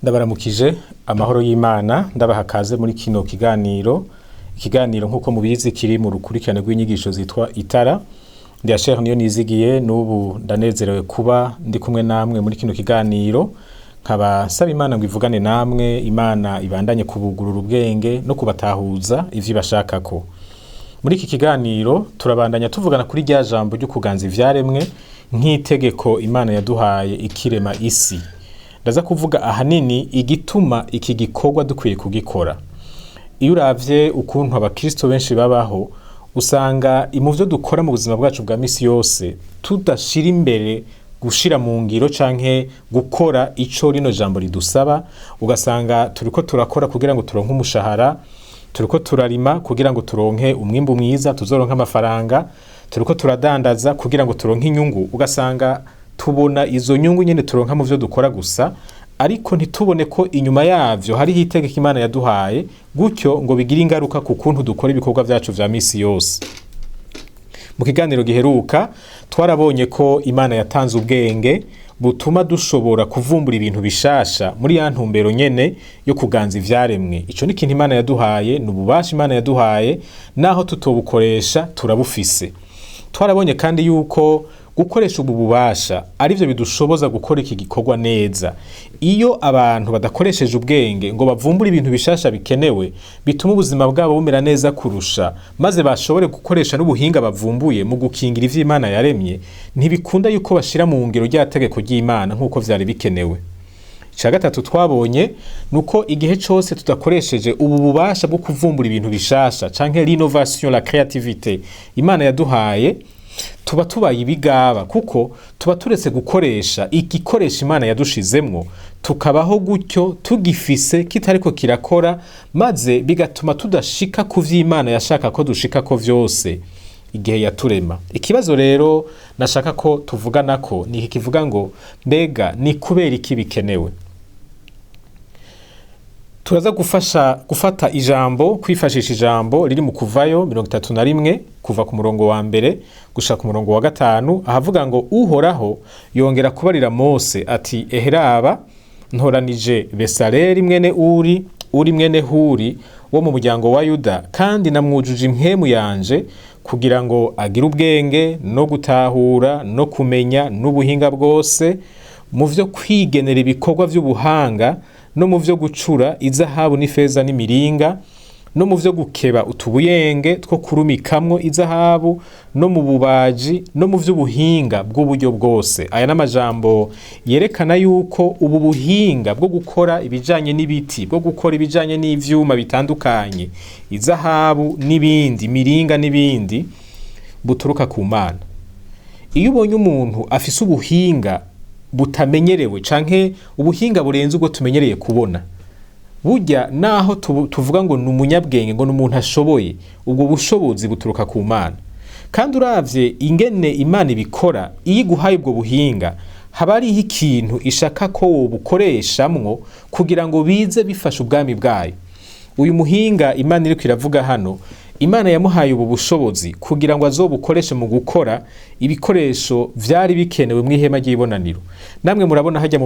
Ndabaramukije amahoro y'Imana, ndabaha kaze muri kino kiganiro. Ikiganiro, nk'uko mubizi, kiri mu rukurikirane rw'inyigisho zitwa Itara. Ndi Asher Niyo Nizigiye. N'ubu ndanezerewe kuba ndi kumwe namwe muri kino kiganiro, nkaba nsaba Imana ngo ivugane namwe, Imana ibandanye kubugurura ubwenge no kubatahuza ivyo ibashakako. Muri iki kiganiro turabandanya tuvugana kuri rya jambo ryo kuganza ivyaremwe nk'itegeko Imana yaduhaye ikirema isi. Ndaza kuvuga ahanini igituma iki gikorwa dukwiye kugikora. Iyo uravye ukuntu abakristo benshi babaho, usanga mu vyo dukora mu buzima bwacu bwa misi yose tudashira imbere gushira mu ngiro canke gukora ico rino jambo ridusaba. Ugasanga turiko turakora kugira ngo turonke umushahara, turiko turarima kugira ngo turonke umwimbu mwiza, tuzoronke amafaranga, turiko turadandaza kugira ngo turonke inyungu. Ugasanga tubona izo nyungu nyene turonka mu vyo dukora gusa, ariko ntitubone ko inyuma yavyo hariho itegeko Imana yaduhaye, gutyo ngo bigire ingaruka ku kuntu dukora ibikorwa vyacu vya misi yose. Mu kiganiro giheruka twarabonye ko Imana yatanze ubwenge butuma dushobora kuvumbura ibintu bishasha muri ya ntumbero nyene yo kuganza ivyaremwe. Ico ni ikintu Imana yaduhaye, ni ububasha Imana yaduhaye, naho tutobukoresha turabufise. Twarabonye kandi yuko gukoresha ubu bubasha arivyo bidushoboza gukora iki gikorwa neza. Iyo abantu badakoresheje ubwenge ngo bavumbure ibintu bishasha bikenewe bituma ubuzima bwabo bumera neza kurusha, maze bashobore gukoresha n'ubuhinga bavumbuye mu gukingira ivyo Imana yaremye, ntibikunda yuko bashira mu ngiro rya tegeko ry'Imana nk'uko vyari bikenewe. Ica gatatu twabonye nuko igihe cose tudakoresheje ubu bubasha bwo kuvumbura ibintu bishasha canke l'innovation, la créativité Imana yaduhaye, tuba tubaye ibigaba, kuko tuba turetse gukoresha igikoresho Imana yadushizemwo, tukabaho gutyo tugifise kitariko kirakora, maze bigatuma tudashika ku vy'Imana yashaka ko dushikako vyose igihe yaturema. Ikibazo rero nashaka ko tuvuganako ni iki kivuga ngo: mbega ni kubera iki bikenewe? Turaza gufasha gufata ijambo, kwifashisha ijambo riri mu Kuvayo 31, kuva ku murongo wa 1 gushika ku murongo wa 5, ahavuga ngo: Uhoraho yongera kubarira Mose ati: "Eheraba, ntoranije Besaleri mwene Uri, Uri mwene Huri, wo mu muryango wa Yuda, kandi namwujuje impwemu yanje kugira ngo agire ubwenge no gutahura no kumenya n'ubuhinga bwose mu vyo kwigenera ibikorwa vy'ubuhanga, no mu vyo gucura izahabu n'ifeza n'imiringa, no mu vyo gukeba utubuyenge two kurumikamwo izahabu, no mu bubaji, no mu vy'ubuhinga bw'uburyo bwose." Aya n'amajambo yerekana yuko ubu buhinga bwo gukora ibijanye n'ibiti, bwo gukora ibijanye n'ivyuma bitandukanye, izahabu n'ibindi, miringa n'ibindi, buturuka ku Mana. Iyo ubonye umuntu afise ubuhinga butamenyerewe canke ubuhinga burenze ubwo tumenyereye kubona, burya naho tuvuga ngo ni umunyabwenge, ngo ni umuntu ashoboye, ubwo bushobozi buturuka ku Mana. Kandi uravye ingene Imana ibikora, iyo iguhaye ubwo buhinga, haba hariho ikintu ishaka ko wobukoreshamwo kugira ngo bize bifasha ubwami bwayo. Uyu muhinga Imana iriko iravuga hano, Imana yamuhaye ubu bushobozi kugira ngo azobukoreshe mu gukora ibikoresho vyari bikenewe mw'ihema ry'ibonaniro. Namwe murabona hajya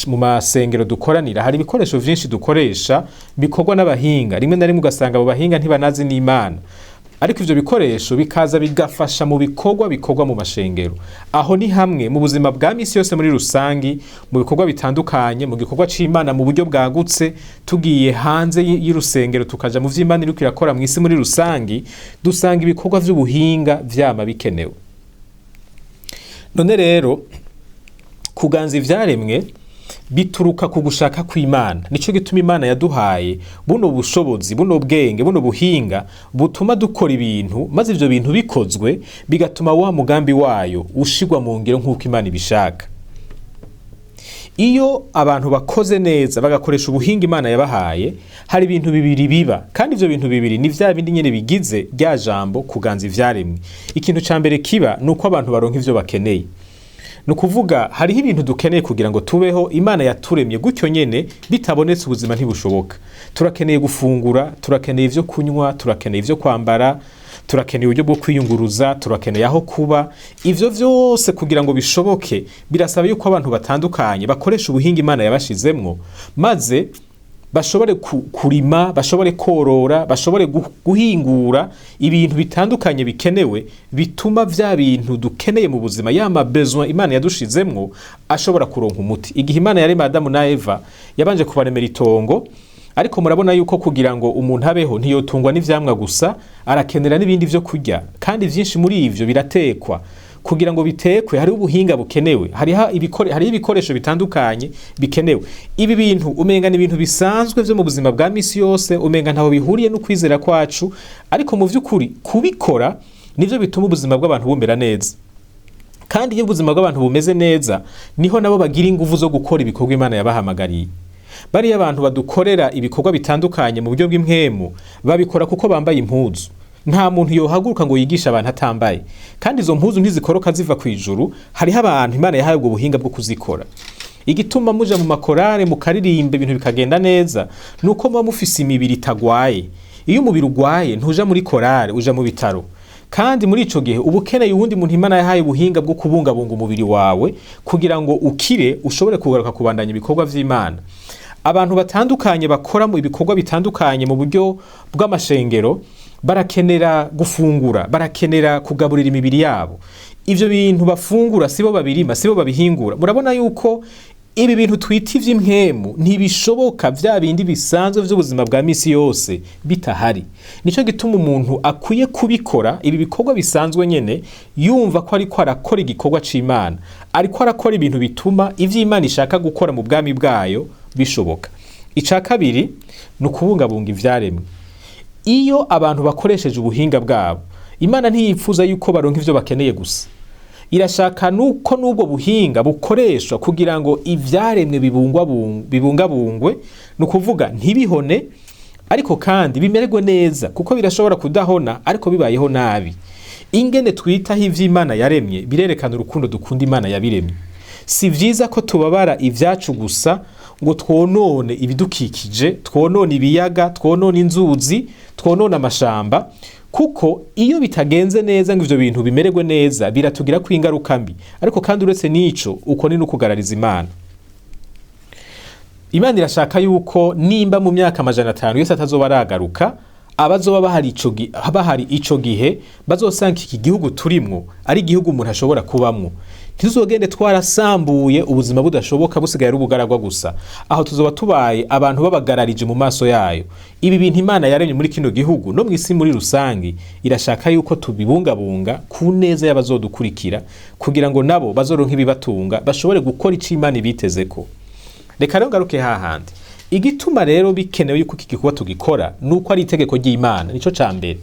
mu masengero dukoranira, hari ibikoresho vyinshi dukoresha bikorwa n'abahinga. Rimwe na rimwe ugasanga abo bahinga ntibanazi n'Imana, ariko ivyo bikoresho bikaza bigafasha mu bikorwa bikorwa mu mashengero. Aho ni hamwe mu buzima bwa misi yose muri rusangi, mu bikorwa bitandukanye, mu gikorwa c'Imana mu buryo bwagutse. Tugiye hanze y'urusengero tukaja mu vy'Imana iriko irakora mw'isi muri rusangi, dusanga ibikorwa vy'ubuhinga vyama bikenewe. None rero kuganza ivyaremwe bituruka ku gushaka kw'Imana. Nico gituma Imana yaduhaye buno bushobozi, buno bwenge, buno buhinga butuma dukora ibintu, maze ivyo bintu bikozwe bigatuma wa mugambi wayo ushigwa mu ngiro nk'uko Imana ibishaka. Iyo abantu bakoze neza, bagakoresha ubuhinga Imana yabahaye, hari ibintu bibiri biba, kandi ivyo bintu bibiri ni vya bindi nyene bigize rya jambo kuganza ivyaremwe. Ikintu ca mbere kiba ni uko abantu baronka ivyo bakeneye. Ni ukuvuga hariho ibintu dukeneye kugira ngo tubeho. Imana yaturemye gutyo nyene, bitabonetse ubuzima ntibushoboka. Turakeneye gufungura, turakeneye ivyo kunywa, turakeneye ivyo kwambara. Turakeneye uburyo bwo kwiyunguruza, turakeneye aho kuba. Ivyo vyose kugira ngo bishoboke birasaba yuko abantu batandukanye bakoresha ubuhinga Imana yabashizemwo, maze bashobore kurima, bashobore korora, bashobore guhingura ibintu bitandukanye bikenewe, bituma vya bintu dukeneye mu buzima, ya ma besoin Imana yadushizemwo, ashobora kuronka umuti. Igihe Imana yarema Adamu na Eva, yabanje kubaremera itongo, ariko murabona yuko kugira ngo umuntu abeho ntiyotungwa n'ivyamwa gusa, arakenera n'ibindi vyo kurya, kandi vyinshi muri ivyo biratekwa. Kugira ngo bitekwe hariho ubuhinga bukenewe, hariho ibikoresho bitandukanye bikenewe. Ibi bintu umenga ni ibintu bisanzwe vyo mu buzima bwa misi yose, umenga ntaho bihuriye no kwizera kwacu, ariko mu vy'ukuri kubikora nivyo bituma ubuzima bw'abantu bumera neza. Kandi iyo ubuzima bw'abantu bumeze neza, niho nabo bagira inguvu zo gukora ibikorwa Imana yabahamagariye. Bariya abantu badukorera ibikorwa bitandukanye mu buryo bw'impwemu babikora kuko bambaye impuzu. Nta muntu yohaguruka ngo yigishe abantu atambaye, kandi izo mpuzu ntizikoroka ziva ku ijuru. Hariho abantu Imana yahaye ubwo buhinga bwo kuzikora. Igituma muja mu makorale mukaririmba ibintu bikagenda neza nuko muba mufise imibiri itagwaye. Iyo umubiri ugwaye ntuja muri korale, uja mu bitaro. Kandi muri ico gihe uba ukeneye uwundi muntu Imana yahaye ubuhinga bwo kubungabunga umubiri wawe kugira ngo ukire, ushobore kugaruka kubandanya ibikorwa vy'Imana. Abantu batandukanye bakora mu ibikorwa bitandukanye mu buryo bw'amashengero barakenera gufungura, barakenera kugaburira imibiri yabo. Ivyo bintu bafungura sibo babirima, sibo babihingura. Murabona yuko ibi bintu twita ivy'impwemu ntibishoboka vya bindi bisanzwe vy'ubuzima bwa misi yose bitahari. Nico gituma umuntu akwiye kubikora ibi bikorwa bisanzwe nyene, yumva ko ariko arakora igikorwa c'Imana, ariko arakora ibintu bituma ivy'Imana ishaka gukora mu bwami bwayo bishoboka. Ica kabiri ni ukubungabunga ivyaremwe. Iyo abantu bakoresheje ubuhinga bwabo, Imana ntiyipfuza yuko baronka ivyo bakeneye gusa, irashaka nuko n'ubwo buhinga bukoreshwa kugira ngo ivyaremwe bibungabungwe, ni ukuvuga ntibihone, ariko kandi bimererwe neza, kuko birashobora kudahona ariko bibayeho nabi. Ingene twitaho ivy'Imana yaremye birerekana urukundo dukunda Imana yabiremye. Si vyiza ko tubabara ivyacu gusa ngo twonone ibidukikije, twonone ibiyaga, twonone inzuzi, twonone amashamba, kuko iyo bitagenze neza ngo ivyo bintu bimererwe neza biratugirako ingaruka mbi. Ariko kandi uretse n'ico, uko ni n'ukugarariza Imana. Imana irashaka yuko nimba mu myaka 500 Yesu atazoba aragaruka, abazoba bahari ico gihe bazosanga iki gihugu turimwo ari igihugu umuntu ashobora kubamwo. Ntituzogende twarasambuye ubuzima budashoboka busigaye ari ubugaragwa gusa. Aho tuzoba tubaye abantu babagararije mu maso yayo. Ibi bintu Imana yaremye muri kino gihugu no mw'isi muri rusangi, irashaka yuko tubibungabunga ku neza y'abazodukurikira, kugira ngo nabo bazoronke ibibatunga, bashobore gukora ico Imana ibitezeko. Reka rero ngaruke hahandi. Igituma rero bikenewe yuko iki gikorwa tugikora nuko ari itegeko ry'Imana. Nico ca mbere.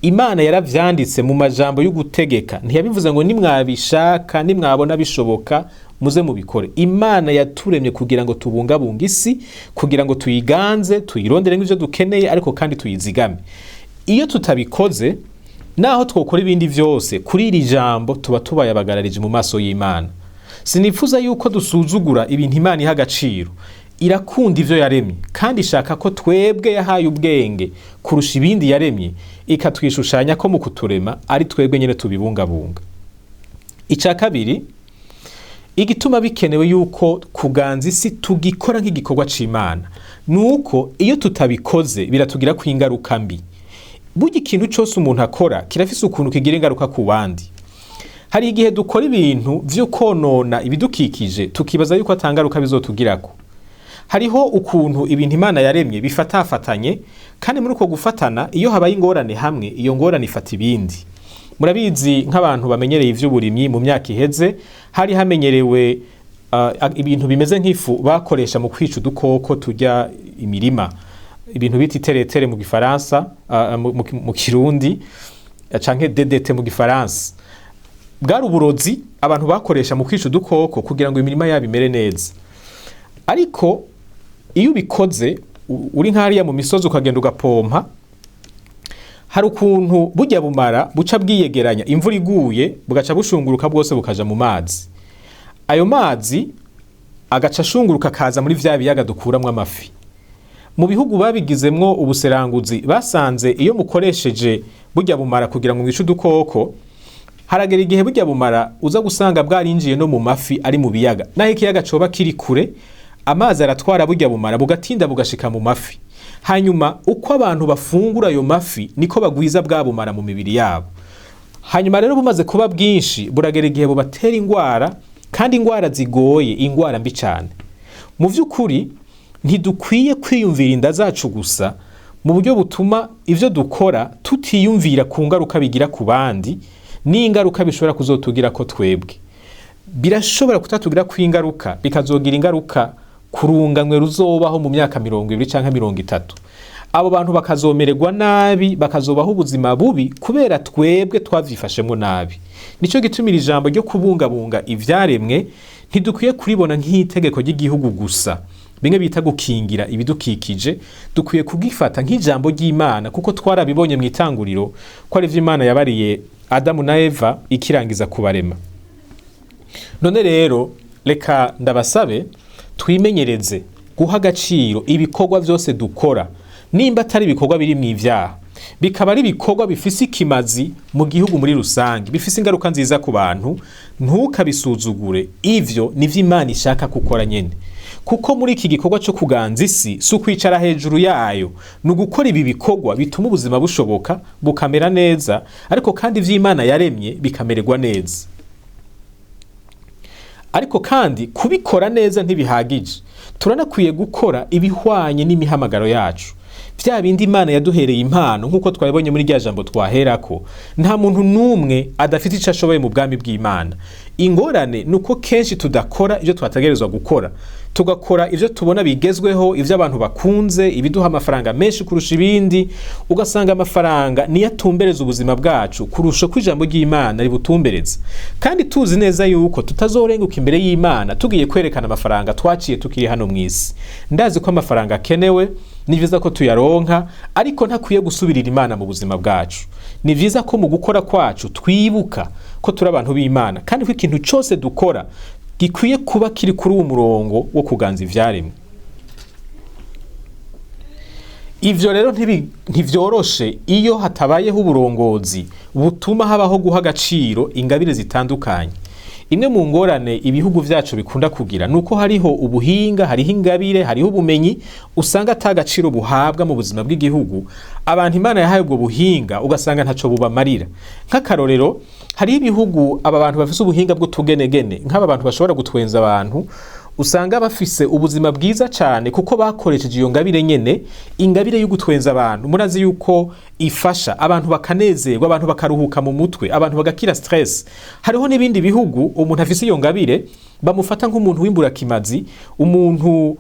Imana yaravyanditse mu majambo y'ugutegeka, ntiyabivuze ngo nimwabishaka, nimwabona bishoboka muze mubikore. Imana yaturemye kugira ngo tubungabunge isi, kugira ngo tuyiganze, tuyirondere nk'ivyo dukeneye, ariko kandi tuyizigame. Iyo tutabikoze, naho twokora ibindi vyose, kuri iri jambo tuba tubaye abagararije mu maso y'Imana. Sinifuza yuko dusuzugura ibintu Imana iha agaciro. Irakunda ivyo yaremye, kandi ishaka ko twebwe yahaye ubwenge kurusha ibindi yaremye, ikatwishushanya ko mu kuturema ari twebwe nyene tubibungabunga. Ica kabiri, igituma bikenewe yuko kuganza isi tugikora nk'igikorwa c'Imana, nuko iyo tutabikoze biratugirako ingaruka mbi. Burya ikintu cose umuntu akora kirafise ukuntu kigira ingaruka ku bandi. Hari igihe dukora ibintu vyo konona ibidukikije tukibaza yuko atangaruka bizotugirako. Hariho ukuntu ibintu Imana yaremye bifatafatanye, kandi muri uko gufatana iyo habaye ingorane hamwe, iyo ngorane ifata ibindi. Murabizi nk'abantu bamenyereye ivy'uburimyi, mu myaka iheze hari hamenyerewe ibintu bimeze nk'ifu bakoresha mu kwica udukoko turya imirima, ibintu bita iteretere mu gifaransa, mu Kirundi, canke DDT mu gifaransa. Bwari uburozi abantu bakoresha mu kwica udukoko kugira ngo imirima yabo imere neza. Ariko iyo ubikoze uri nk'hariya mu misozi ukagenda ugapompa, hari ukuntu burya bumara buca bwiyegeranya, imvura iguye bugaca bushunguruka bwose bukaja mu mazi. Ayo mazi agaca ashunguruka akaza muri vya biyaga dukuramwo amafi. Mu bihugu babigizemwo ubuseranguzi, basanze iyo mukoresheje burya bumara kugira ngo mwice udukoko, haragera igihe burya bumara uza gusanga bwarinjiye no mu mafi ari mu biyaga. Naho ikiyaga coba kiri kure, amazi aratwara burya bumara bugatinda bugashika mu mafi. Hanyuma uko abantu bafungura ayo mafi, niko bagwiza bwa bumara mu mibiri yabo. Hanyuma rero bumaze kuba bwinshi, buragera igihe bubatera ingwara, kandi ingwara zigoye, ingwara mbi cane. Mu vy'ukuri ntidukwiye kwiyumvira inda zacu gusa mu buryo butuma ivyo dukora tutiyumvira ku ngaruka bigira ku bandi n'ingaruka bishobora kuzotugira ko twebwe. Birashobora kutatugira ku ingaruka, bikazogira ingaruka ku runganwe ruzobaho mu myaka 20 canke 30. Abo bantu bakazomererwa nabi, bakazobaho ubuzima bubi kubera twebwe twavyifashemwo nabi. Nico gituma iri jambo ryo kubungabunga ivyaremwe ntidukwiye kuribona nk'itegeko ry'igihugu gusa, bimwe bita gukingira ibidukikije. Dukwiye kugifata nk'ijambo ry'Imana, kuko twarabibonye mu itanguriro ko ari Imana yabariye Adamu na Eva ikirangiza kubarema. None rero reka ndabasabe twimenyereze guha agaciro ibikorwa vyose dukora, nimba atari ibikorwa biri mu ivyaha, bikaba ari ibikorwa bifise ikimazi mu gihugu muri rusange, bifise ingaruka nziza ku bantu, ntukabisuzugure. Ivyo nivyo Imana ishaka gukora nyene, kuko muri iki gikorwa co kuganza isi si ukwicara hejuru yayo, ni ugukora ibi bikorwa bituma ubuzima bushoboka bukamera neza, ariko kandi ivyo Imana yaremye bikamererwa neza. Ariko kandi kubikora neza ntibihagije, turanakwiye gukora ibihwanye n'imihamagaro yacu, vya bindi Imana yaduhereye impano, nk'uko twabibonye muri rya jambo twaherako. Nta muntu n'umwe adafite ico ashoboye mu bwami bw'Imana. Ingorane ni uko kenshi tudakora ivyo twategerezwa gukora, tugakora ivyo tubona bigezweho, ivyo abantu bakunze, ibiduha amafaranga menshi kurusha ibindi. Ugasanga amafaranga niyo atumbereza ubuzima bwacu kurusha ko ijambo ry'Imana ributumbereza, kandi tuzi neza yuko tutazorenguka imbere y'Imana tugiye kwerekana amafaranga twaciye tukiri hano mw'isi. Ndazi ko amafaranga akenewe, ni vyiza ko tuyaronka, ariko ntakwiye gusubirira Imana mu buzima bwacu. Ni vyiza ko mu gukora kwacu twibuka ko turi abantu b'Imana, kandi ko ikintu cose dukora gikwiye kuba kiri kuri uwo murongo wo kuganza ivyaremwe. Ivyo rero ntivyoroshe iyo hatabayeho uburongozi butuma habaho guha agaciro ingabire zitandukanye. Imwe mu ngorane ibihugu vyacu bikunda kugira nuko hariho ubuhinga, hariho ingabire, hariho ubumenyi usanga ata gaciro buhabwa mu buzima bw'igihugu. Abantu Imana yahaye ubwo buhinga ugasanga ntaco bubamarira. Nk'akarorero, hariho ibihugu aba bantu bafise ubuhinga bw'utugenegene, nk'aba bantu bashobora gutwenza abantu, usanga bafise ubuzima bwiza cane kuko bakoresheje iyo ngabire nyene, ingabire yo gutwenza abantu. Murazi yuko ifasha abantu bakanezerwa, abantu bakaruhuka mu mutwe, abantu bagakira stress. Hariho n'ibindi bihugu umuntu afise iyo ngabire bamufata nk'umuntu w'imburakimazi, umuntu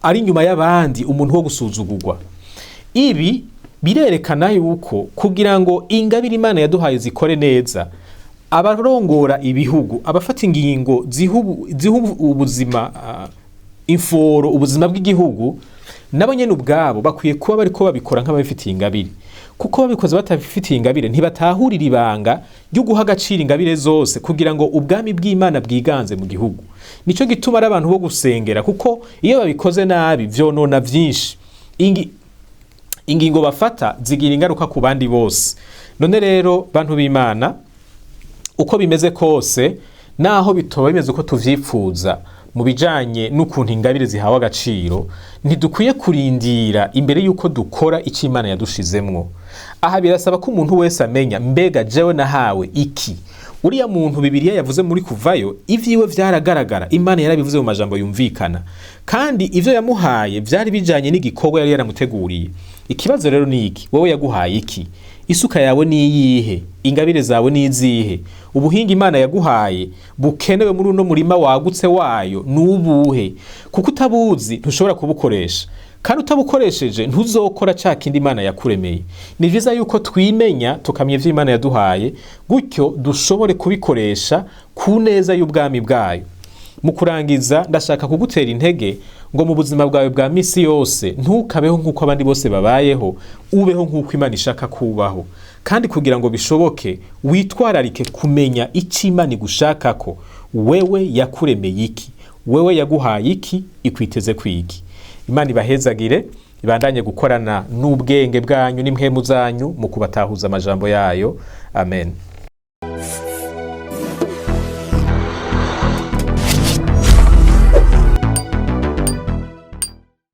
ari inyuma y'abandi, umuntu wo gusuzugurwa. Ibi birerekana yuko kugira ngo ingabire Imana yaduhaye zikore neza, abarongora ibihugu, abafata ingingo ziha ubuzima imforo ubuzima bw'igihugu, nabo nyene ubwabo bakwiye kuba bariko babikora nk'ababifitiye ingabire, kuko babikoze batabifitiye ingabire ntibatahurira ibanga ryo guha agaciro ingabire zose kugira ngo ubwami bw'Imana bwiganze mu gihugu. Nico gituma ari abantu bo gusengera, kuko iyo babikoze nabi vyonona vyinshi. Ingingo bafata zigira ingaruka ku bandi bose. None rero bantu b'Imana, uko bimeze kose, naho bitoba bimeze uko tuvyipfuza mu bijanye n'ukuntu ingabire zihawe agaciro, ntidukwiye kurindira imbere y'uko dukora icyo Imana yadushizemwo. Aha birasaba ko umuntu wese amenya, mbega jewe nahawe iki? Uriya muntu Bibiliya yavuze muri Kuvayo, ivyiwe vyaragaragara, Imana yarabivuze mu majambo yumvikana, kandi ivyo yamuhaye vyari bijanye n'igikorwa yari yaramuteguriye. Ikibazo rero ni iki: wowe yaguhaye iki? Isuka yawe ni iyihe? Ingabire zawe ni izihe? Ubuhinga Imana yaguhaye bukenewe muri uno murima wagutse wayo nubuhe? Kuko utabuzi ntushobora kubukoresha, kandi utabukoresheje ntuzokora ca kindi Imana yakuremeye. Ni vyiza yuko twimenya tukamenya ivyo Imana yaduhaye, gutyo dushobore kubikoresha ku neza y'ubwami bwayo. Mu kurangiza, ndashaka kugutera intege ngo mu buzima bwawe bwa misi yose ntukabeho nk'uko abandi bose babayeho, ubeho nk'uko Imana ishaka kubaho. Kandi kugira ngo bishoboke, witwararike kumenya icyo Imana igushakako. Wewe yakuremeye iki? Wewe yaguhaye iki? Ikwiteze kwiki? Imana ibahezagire, Ibandanye gukorana n'ubwenge bwanyu n'impwemu zanyu mu kubatahuza amajambo yayo. Amen.